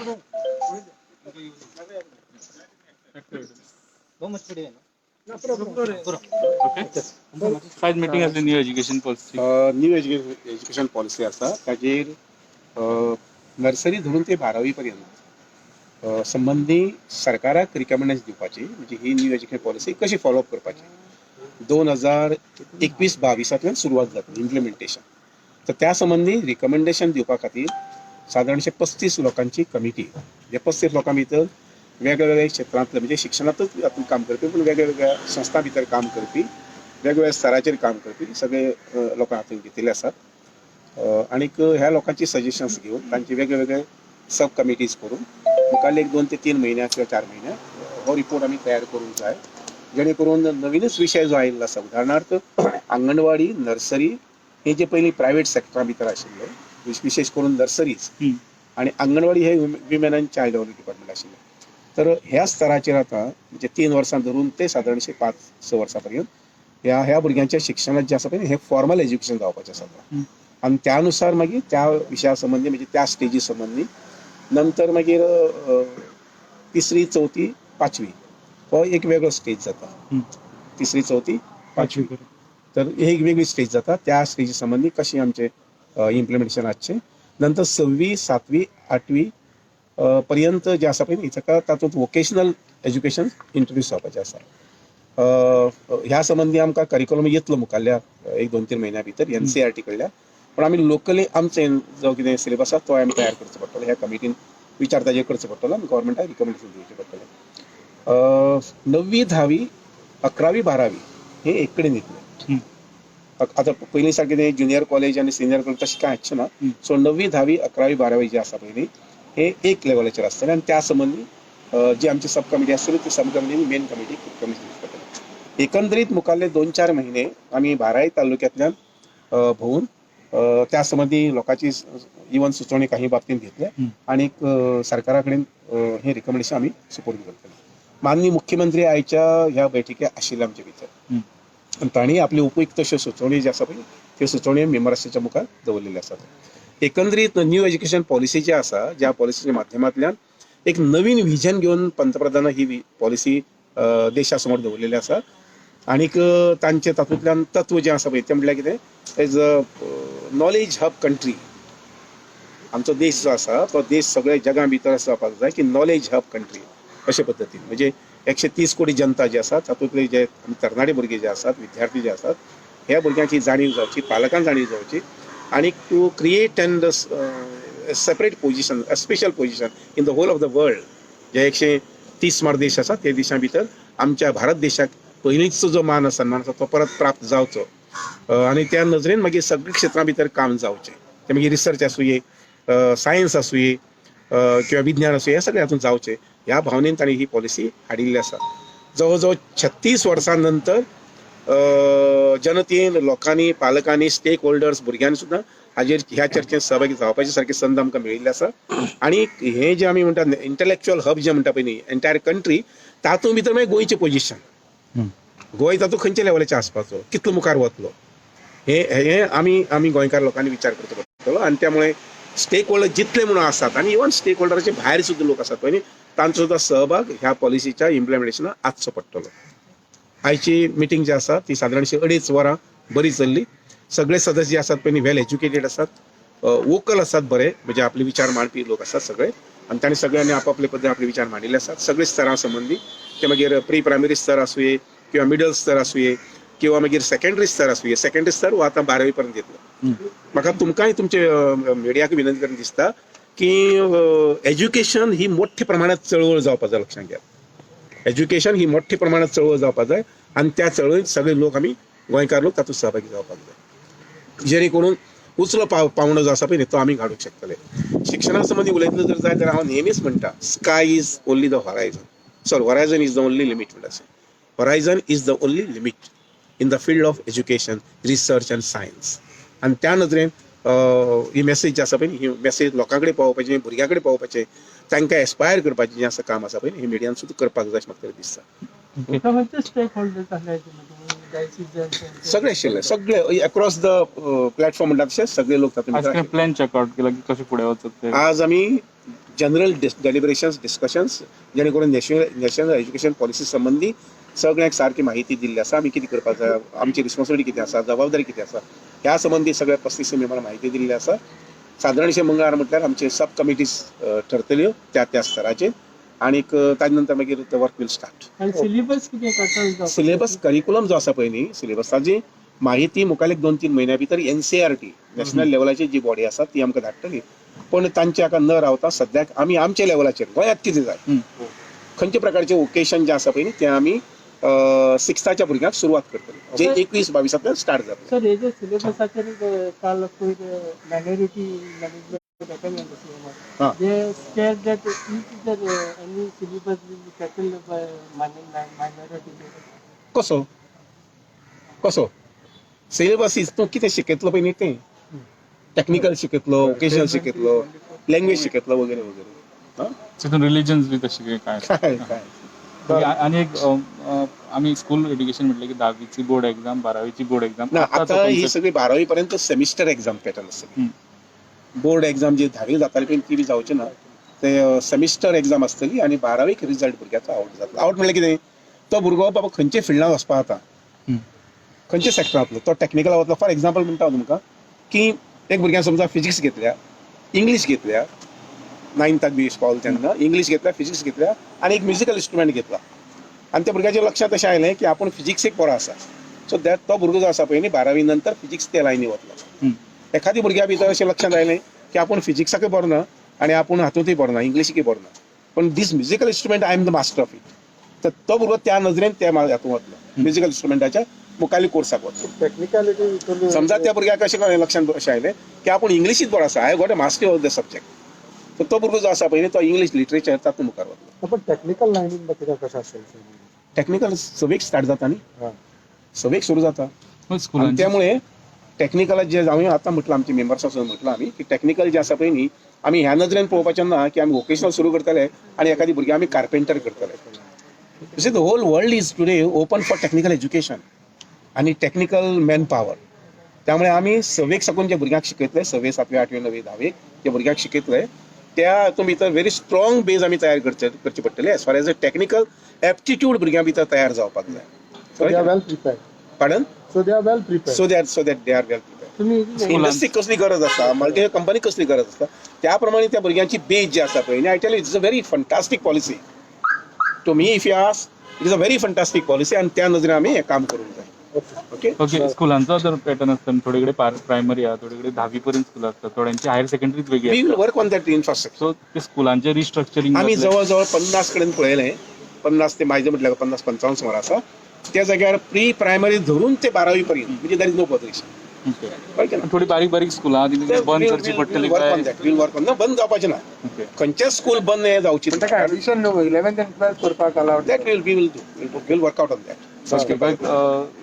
Okay, आयज meeting आसली new education policy. New education policy आसा ताजेर नर्सरी धरून ते 12वी पर्यंत संबंदी सरकाराक रिकमेंडेशन दिवपाची, म्हणजे ही न्यू एज्युकेशन पॉलिसी कशी फॉलोअप करपाची. 2021-22तांतल्यान सुरवात जातली इम्प्लिमेंटेशन. तर त्या संबंदी रिकमेंडेशन दिवपा खातीर सादारणशे 35 लोकांची कमिटी, म्हणजे 35 लोकां भितर वेगळ्या वेगळ्या क्षेत्रांतले, म्हणजे शिक्षणांतच हातूंत काम करपी पूण वेगळ्या वेगळ्या संस्थां भितर काम करपी, वेगवेगळ्या स्तराचेर काम करपी सगळे लोकां हातूंत घेतिल्ले आसात. आणीक ह्या लोकांची सजेशन्स घेवन तांचे वेगळे वेगळे सब कमिटीज करून मुखारले एक 2 ते 3 म्हयन्या किंवा 4 म्हयन्या हो रिपोर्ट आमी तयार करूंक जाय, जेणे करून नवीनच विशय जो आयिल्लो आसा, उदाहरणार्थ आंगणवाडी, नर्सरी हे जे पयलीं प्रायवेट सेक्टरा भितर आशिल्ले, विशेष करून नर्सरीज आनी आंगणवाडी हे women and child development department आशिल्ले. तर ह्या स्तराचेर आतां म्हणजे 3 वर्सां धरून ते सादारणशे 5-6 वर्सां पर्यंत ह्या ह्या भुरग्यांच्या शिक्षणात जें आसा पळय हें फॉर्मल एज्युकेशन जावपाचें आसा. आनी त्या नुसार मागीर त्या विशया संबंदी, म्हणजे त्या स्टेजी संबंदी नंतर मागीर 3री, 4थी, 5वी हो एक वेगळो स्टेज जाता. 3री, 4थी, 5वी तर ही एक वेगळी स्टेज जाता. त्या स्टेजी संबंदी कशें आमचें इम्प्लिमेंटेशन आसचें. नंतर 6वी, 7वी, 8वी पर्यंत जें आसा पळय न्ही ताका तातूंत वोकेशनल एज्युकेशन इंट्रोड्यूस जावपाचें आसा. ह्या संबंदी आमकां करिकुलम येतलो मुखारल्या एक 2-3 म्हयन्या भितर NCERT कडल्यान, पूण आमी लोकली आमचे जो कितें सिलेबस आसा तो आमी तयार करचो पडटलो. ह्या कमिटीन विचार ताजेर करचो पडटलो आनी गव्हर्मेंटाक रिकमेंडेशन दिवचें पडटलें. 9वी, 10वी, 11वी, 12वी हे एक कडेन येतले. आतां पयलीं सारकें तें ज्युनियर कॉलेज आनी सिनियर कॉलेज तशें कांय आसचें ना. सो 9वी, 10वी, 11वी, 12वी जे आसा पळय न्ही हे एक लेवलाचेर आसतलें आनी त्या संबंदी जी आमची सब कमिटी आसतली ती सब कमिटी मेन कमिटी कमिशन दिवचें पडटलें. एकंदरीत मुखारले 2-4 म्हयने आमी 12 तालुक्यांतल्यान भोंवून त्या संबंदी लोकांची इवन सुचोवणी काही बाबतींत घेतले आनी सरकारा कडेन हे रिकमेंडेशन आमी सपोर्ट करतले. माननीय मुख्यमंत्री आयच्या ह्या बैठकीक आशिल्ले आमचे भितर आनी तांणी आपली उपयुक्त अश्यो सुचोवणी ज्यो आसा पळय त्यो सुचोवण्यो मेंबराच्या मुखार दवरलेल्यो आसात. एकंदरीत न्यू एज्युकेशन पॉलिसी जी आसा, ज्या पॉलिसीच्या माध्यमांतल्यान एक नवीन विजन घेवन पंतप्रधान ही पॉलिसी देशा समोर दवरलेली आसा आनीक तांचे तातूंतल्यान तत्व जें आसा पळय तें म्हटल्यार कितें, as a knowledge hub country. आमचो देश जो आसा तो देश सगळ्या जगा भितर जावपाक जाय की नॉलेज हब कंट्री अशे पद्दतीन, म्हणजे 130 कोटी जनता जी आसा तातूंतले जे तरणाटे भुरगे जे आसात, विद्यार्थी जे आसात, ह्या भुरग्यांक ही जाणीव जावची, पालकांक जाणीव जावची आनी to create and separate position, a special position in the whole of the world. जे 130 सुमार देश आसा ते देशां भितर आमच्या भारत देशाक पयलींचो जो मान सन्मान आसा तो परत प्राप्त जावचो आनी त्या नजरेन मागीर सगळ्या क्षेत्रां भितर काम जावचें. तें मागीर रिसर्च आसुये, सायन्स आसुये किंवा विज्ञान आसुये, ह्या सगळ्या हातूंत जावचें ह्या भावनेन तांणी ही पॉलिसी हाडिल्ली आसा. जवळ जवळ 36 वर्सां नंतर जनतेन, लोकांनी, पालकांनी, स्टेक होल्डर्स, भुरग्यांनी सुद्दां हाजेर ह्या चर्चेत सहभागी जावपाची सारकी संद आमकां मेळिल्ली आसा. आनी हें जें आमी म्हणटा इंटलेक्च्युअल हब जें म्हणटा पळय न्ही एंटायर कंट्री, तातूंत भितर मागीर गोंयचें पोजिशन, गोंय तातूंत खंयच्या लेवलाचेर आसपाचो, कितलो मुखार वतलो, हे हे आमी आमी गोंयकार लोकांनी विचार करचो पडटलो. आनी त्यामुळे स्टेक होल्डर जितले म्हणून आसात आनी इवन स्टेक होल्डराचे भायर सुद्दां लोक आसात पळय न्ही तांचो सुद्दां सहभाग ह्या पॉलिसीच्या इम्प्लिमेंटेशनाक आसचो पडटलो. आयची मिटींग जी आसा ती सादारणशी 2.5 वरां बरी चल्ली. सगळे सदस्य जे आसात पळय न्ही वेल एज्युकेटेड आसात, वोकल आसात, बरे म्हणजे आपले विचार मांडपी लोक आसात सगळे आनी तांणी सगळ्यांनी आपापले पद्दतीन आपले विचार मांडिल्ले आसात सगळे स्तरां संबंदी. ते मागीर प्री प्रायमरी स्तर आसुये किंवा मिडल स्तर आसुये किंवा मागीर सेकंडरी स्तर आसुये. सेकंडरी स्तर हो आतां 12वी पर्यंत येतलो. म्हाका तुमकांय तुमचे मिडियाक विनंती करून दिसता की एज्युकेशन ही मोठ्या प्रमाणात चळवळ जावपाक जाय. लक्षांत घेयात, एज्युकेशन ही मोठ्या प्रमाणात चळवळ जावपाक जाय आनी त्या चळवळीत सगळे लोक, आमी गोंयकार लोक तातूंत सहभागी जावपाक जाय, जेणे करून उचलो पावंडो जो आसा पळय न्ही तो आमी घालूंक शकतले. शिक्षणा संबंदी उलयतलो जर जाय जाल्यार हांव नेहमीच म्हणटा, sky is only the horizon, sorry, horizon is the only limit म्हणटा. Horizon is the only limit in the field of education, research and science. आनी त्या नदरेन ही मेसेज जी आसा पळय न्ही ही मेसेज लोकां कडेन पावोवपाची, भुरग्यां कडेन पावोवपाचें, तांकां एस्पायर करपाचें जें आसा काम आसा पळय न्ही हें मिडियान सुद्दां करपाक जाय अशें म्हाका तरी दिसता. खंयचे स्टेक होल्डर्स आसले? सगळे आशिल्ले, सगळे अक्रॉस the platform म्हणटा तशें सगळे लोक तातूंत आज भितर काय आशिल्ले. प्लॅन चेकआउट केला की कशें फुडें वचत ते? आज आमी जनरल डेलिब्रेशन्स, डिस्कशन्स, जेणे करून नॅशनल एज्युकेशन पॉलिसी संबंदी सगळ्यांक सारकी माहिती दिल्ली आसा. आमी कितें करपाक जाय, आमची रिस्पॉन्सिबिलिटी कितें आसा, जबाबदारी कितें आसा, ह्या संबंदी सगळ्या 35 मेंबरांक माहिती दिल्ली आसा. सादारणशें मंगळार म्हटल्यार आमचे सब कमिटीज ठरतल्यो त्या त्या स्तराचेर आनीक ताजे नंतर मागीर the work will start. आनी सिलेबस कितें कटल? सिलेबस, करिकुलम जो आसा पळय न्ही, सिलेबसाची माहिती मुखार एक 2-3 म्हयन्या भितर एनसीआरटी, नॅशनल लेवलाची जी बॉडी आसा, ती आमकां धाडटली. पण तांच्या हाका न रावता सद्याक आमी आमच्या लेवलाचेर गोंयांत कितें जाय, खंयच्या प्रकारचे वोकेशन जे आसा पळय न्ही, ते आमी सिक्स्थाच्या भुरग्यांक सुरवात करतले, जे 21-22तांतल्यान स्टार्ट जातले. सर, हे जे सिलेबसाचेर काल पयर minority management attend They scared that if there any syllabus will be tackled by minority. कसो कसो सिलेबस is तूं कितें शिकयतलो पळय न्ही, तें टॅक्निकल शिकयतलो, वोकेशनल शिकयतलो, लँग्वेज शिकयतलो वगैरे वगैरे. हां. तितून रिलिजन्स बी तशें कितें काय? काय काय? आनी एक आमी स्कूल एज्युकेशन म्हटलें की धावीची बोर्ड एक्झाम, बारावीची बोर्ड एक्झाम. ना, आता ही सगळी बारावी पर्यंत सेमिस्टर एक्झाम पॅटर्न आसतली. बोर्ड एक्झाम जी धावी जाताली पळय ती बी जावची ना. ते सेमिस्टर एक्झाम आसतली आनी बारावीक रिजल्ट भुरग्याचो आवट जातलो. आवट म्हणल्यार कितें, तो भुरगो बाबा खंयच्या फिल्डान वचपा जाता, खंयच्या सेक्टरांतलो, तो टॅक्निकल वतलो. फॉर एक्झाम्पल म्हणटा हांव तुमकां की एक भुरग्यान समजा फिजिक्स घेतल्या, इंग्लीश घेतल्या, नायन्थाक बी पावल तेन्ना इंग्लीश घेतल्या, फिजिक्स घेतल्या आनी एक म्युजिकल इन्स्ट्रुमेंट घेतला आनी त्या भुरग्याच्या लक्षांत अशें आयलें की आपूण फिजिक्सेक बरो आसा, सो that तो भुरगो जो आसा पळय न्ही, बारावी नंतर फिजिक्स त्या लायनी वतलो. एखादी भुरग्या भितर अशें लक्षांत आयलें की आपूण फिजिक्साकय बरो ना आनी आपूण हातूंतय बरो ना, इंग्लिशीकय बरो ना, पण this musical instrument I am the master of it, तर तो भुरगो त्या नजरेन त्या हातूंत वतलो, म्युजिकल इन्स्ट्रुमेंटाच्या मुखाल्ल्या कोर्साक वतलो. टेक्निकॅलिटी. समजा त्या भुरग्याक अशें कळ्ळें, लक्षांत अशें आयलें की आपूण इंग्लिशीत बरो आसा, I got a mastery of the subject, तर तो भुरगो जो आसा पळय न्ही, तो इंग्लीश लिटरेचर तातूंत मुखार वतलो. पण टेक्निकल लायनीन कित्याक कशें आसतलें? टॅक्निकल सवेक स्टार्ट जाता न्ही, सवेक सुरू जाता आनी स्कुलांची त्यामुळे टॅक्निकल जे हांवें आतां म्हटलां, आमच्या मेंबर्सां सुद्दां म्हटलां आमी की टॅक्निकल जे आसा पळय न्ही, आमी ह्या नदरेन पळोवपाचें ना की आमी वोकेशनल सुरू करतले आनी एखादी भुरगीं आमी कार्पेंटर करतले. See, the whole world is today open for technical education आनी टॅक्निकल मॅन पावर. त्यामुळे आमी सवेक साकून जे भुरग्यांक शिकयतले, सवे, सातवे, आठवे, णवे, धावेक जे भुरग्यांक शिकयतले, त्या हातूंत भितर व्हेरी स्ट्रॉंग बेज आमी तयार करचे पडटले as far as a technical aptitude भुरग्यां भितर तयार जावपाक जाय. So they are well prepared. Pardon? So they are well prepared. So that they are well prepared. तुम्ही इंडस्ट्रीक कसली गरज आसा, मल्टी कंपनी कसली गरज आसता, त्या प्रमाणे त्या भुरग्यांची बेज जी आसा पळय न्ही, I tell it's a very fantastic policy. To me if you ask, it is a very fantastic policy आनी त्या नजरेन आमी हें काम करूंक जाय. ओके. ओके, स्कुलांचो जर पॅटर्न आसता, थोडे कडेन प्रायमरी आहा, थोडे कडेन धावी पर्यंत स्कुलां आसता, थोड्यांची हायर सेकंडरीच वेगळी We will आसता. work on that infrastructure. So ते स्कुलांचे रिस्ट्रक्चरिंग आमी जवळ जवळ 50 कडेन पळयलें, 50 ते म्हाजे म्हटल्यार 50-55 सुमार आसा. त्या जाग्यार प्री प्रायमरी धरून ते बारावी पर्यंत, म्हणजे there is no botheration. कळ्ळें ना? थोडी बारीक बारीक स्कुलां ती बंद करची पडटली वर्क काय? On that, we'll work on. ना, बंद जावपाचें ना. खंयचेच स्कूल बंद हें जावची. पण ताका ऍडिशन न्हू, इलेव्हन्थ आनी ट्वेल्थ करपाक allowed. That will we will do, we'll work out on that.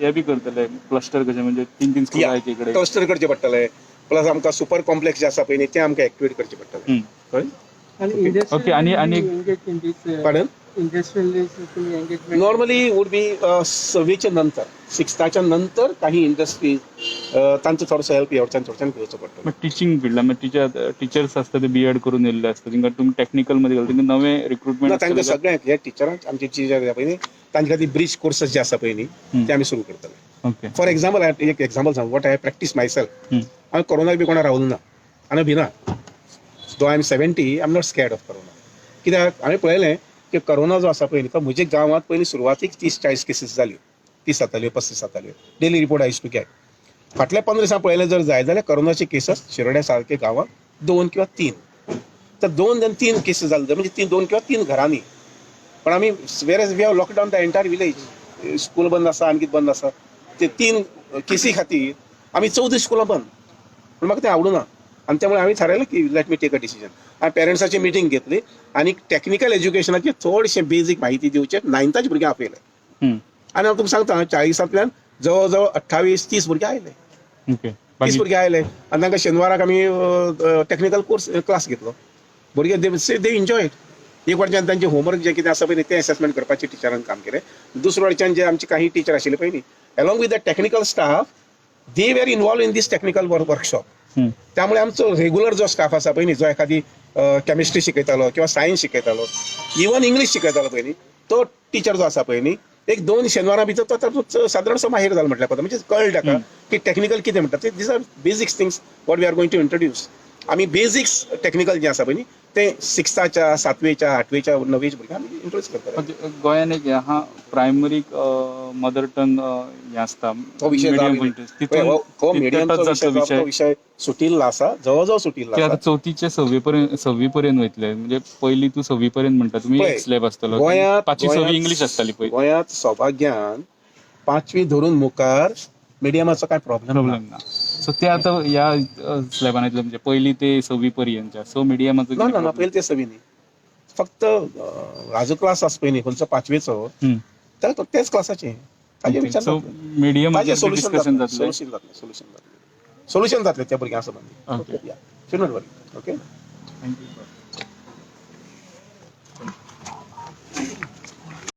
हे बी करतले क्लस्टर कशें, म्हणजे तीन तीन स्कुलां एकीकडे? क्लस्टर करचे पडटले, प्लस आमकां सुपर कॉम्प्लेक्स जे आसा पळय न्ही, ते आमकां एक्टिवेट करचे पडटले. कळ्ळें? आणि industrial Okay, आणि engage in this Pardon? Industrial तुम्ही engagement? Normally would be सवेच्या नंतर, सिक्स्थाच्या नंतर काही इंडस्ट्रीज, तांचो थोडोसो हेल्प ह्या थोडच्यान घेवचो पडटलो. मग टिचींग फिल्डान टीचर टिचर्स आसता, ते बीएड करून येयल्ले आसता, तांकां तुमी टेक्निकल मध्ये घालता, तांकां नवे ना, रिक्रुटमेंट? तांकां सगळ्यांक हे टिचरांक, आमचे टिचर पळय न्ही, तांचे खातीर ब्रिज कोर्सेस जे आसा पळय न्ही, ते आमी सुरू करतले. फॉर एक्झाम्पल, एक एक्झाम्पल सांग, what I practice myself. हांवें कोरोनाक बी कोणा रावलो ना आनी भिना. Though I am 70, I am not scared of corona. कित्याक हांवें पळयलें की कोरोना जो आसा पळय न्ही, तो म्हज्या गांवांत पयलीं सुरवातीक 30-40 केसीस जाल्यो, 30 जाताल्यो, 35 जाताल्यो, daily report I used to get. फाटल्या 15 दिसां पळयलें जर जाय जाल्यार कोरोनाचे केसीस शिरोड्या सारखे गांवांत दोन किंवा तीन, तर दोन आनी तीन केसीस जाले, म्हणजे तीन, दोन किंवा तीन घरांनी. पण आमी whereas we have lockdown the entire village, school बंद आसा, आनी कितें बंद आसा, ते तीन केसी खातीर आमी 14 स्कुलां बंद. पूण म्हाका तें आवडूना आनी त्यामुळे हांवें थारायलें की let me take a decision. हांवें पेरंट्साची मिटींग घेतली आनी टॅक्निकल एज्युकेशनाची चडशें बेजीक म्हायती दिवचे नायन्थाचे भुरगे आपयले आनी हांव तुमकां सांगता, 40तांतल्यान जवळ जवळ 28-30 भुरगे आयले. 30 भुरगे आयले आनी तांकां शेनवाराक आमी टॅक्निकल कोर्स क्लास घेतलो. भुरगे they enjoy it. एक वटच्यान तांचे होमवर्क जे कितें आसा पळय तें एसेसमेंट करपाचें टिचरान काम केलें. दुसरे वटच्यान जे आमचे काही टिचर आशिल्ले पळय न्ही, along with the technical staff they were involve in this technical workshop. त्यामुळे आमचो रेगुलर जो स्टाफ आसा पळय न्ही, जो एखादी केमिस्ट्री शिकयतालो किंवा सायन्स शिकयतालो, इवन इंग्लीश शिकयतालो पळय न्ही, तो टिचर जो आसा पळय न्ही, एक दोन शेनवारा भितर तो तातूंत सादारणसो माहीर जालो म्हटल्यार पळय. म्हणजे कळ्ळें ताका की टॅक्निकल कितें म्हणटा ते. These are basics things what we are going to introduce. आमी बेसिक्स टॅक्निकल जें आसा पळय न्ही, तें सिक्स्थाच्या, सातवेच्या, आठवेच्या, णवेच्या भुरग्यांक आमी इंट्रोड्यूस करतले. म्हणजे गोंयान एक हें आहा, प्रायमरी मदर टंग हें आसता. तो विशय medium जावं voltage. पळय, तितून हो तितून मिडियमचो touch विशय जातलो जो आसा, तो विशय. विशय सुटिल्लो आसा, जवळ जवळ सुटिल्लो ते आसा. आतां चवथीचे सव्वी पर्यंत वयतले. म्हणजे पयली तूं सव्वी पर्यंत म्हणटा तुमी, पळय, एक स्लॅब आसतलो. गोंयांत पांचवी सव्वी गोंयांत इंग्लीश आसताली पयली. गोंयांत सौभाग्यान पांचवी धरून मुखार मिडियमाचो काय प्रॉब्लेम ना. प्रॉब्लेम ना. सो ते आतां ह्या स्लॅबान येतले, म्हणजे पयली ते सव्वी पर्यंतच्या सो मिडियमाचो ना ना ना, पयलीं ते सवी न्ही, फक्त हाजो क्लास आसा पळय न्ही, खंयचो पांचवेचो, तर तो तेच क्लासाचे ताजे विचार सो जातले. मिडियम ताजें सोल्युशन डिस्कशन जातलें. जातलें. सोल्युशन जातलें, सोल्युशन जातलें, सोल्युशन जातलें त्या भुरग्यां संबंदी. Okay. Yeah, should not worry. Okay. Thank you.